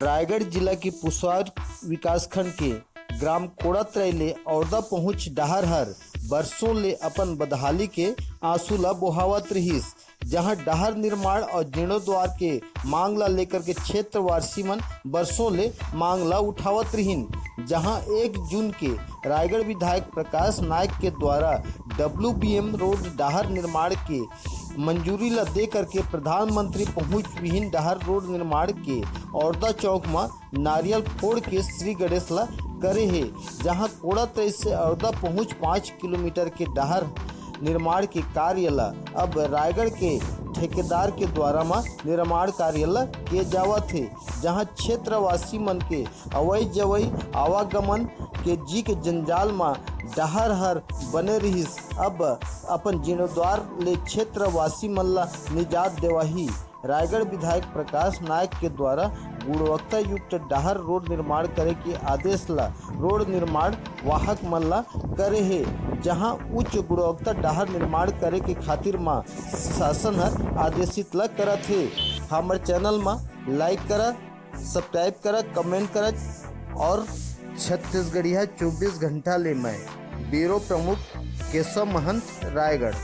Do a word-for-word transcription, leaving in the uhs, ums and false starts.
रायगढ़ जिला के पुसौर विकासखंड के ग्राम कोड़ात्रय ले औरदा पहुंच डहर हर बरसों ले अपन बदहाली के आंसू ला बोहावत रिहिस, जहां डहर निर्माण और जीर्णोद्वार के मांग ला लेकर के क्षेत्रवासी मन बरसों ले मांग ला उठावत रिहिन, जहां एक जून के रायगढ़ विधायक प्रकाश नायक के द्वारा डब्ल्यूबीएम रोड डहर निर्माण के मंजूरी ला दे करके प्रधानमंत्री पहुंच विहीन डहर रोड निर्माण के औरदा चौक म नारियल फोड़ के श्री गणेश ला करे हे, जहां कोड़ात्रय से औरदा पहुंच पाँच किलोमीटर के डहर निर्माण के कार्य ला अब रायगढ़ के ठेकेदार के द्वारा म निर्माण कार्य ला किए जावत हे, जहां क्षेत्रवासी मन के अवई जवई आवागमन के जी के जंजाल म डहर हर बने रिहिस, अब अपन जीर्णोद्वार ले क्षेत्रवासी मन ला निजात देवाही। रायगढ़ विधायक प्रकाश नायक के द्वारा गुणवत्ता युक्त डहर रोड निर्माण करे के आदेश ला रोड निर्माण वाहक मन ला करे हे, जहां उच्च गुणवत्ता डहर निर्माण करे के खातिर म शासन हर आदेशित ला करत हे। हमर चैनल म लाइक करा, सब्सक्राइब करा, कमेंट करा और छत्तीसगढ़िया चौबीस घंटा ले मैं ब्यूरो प्रमुख केशव महंत, रायगढ़।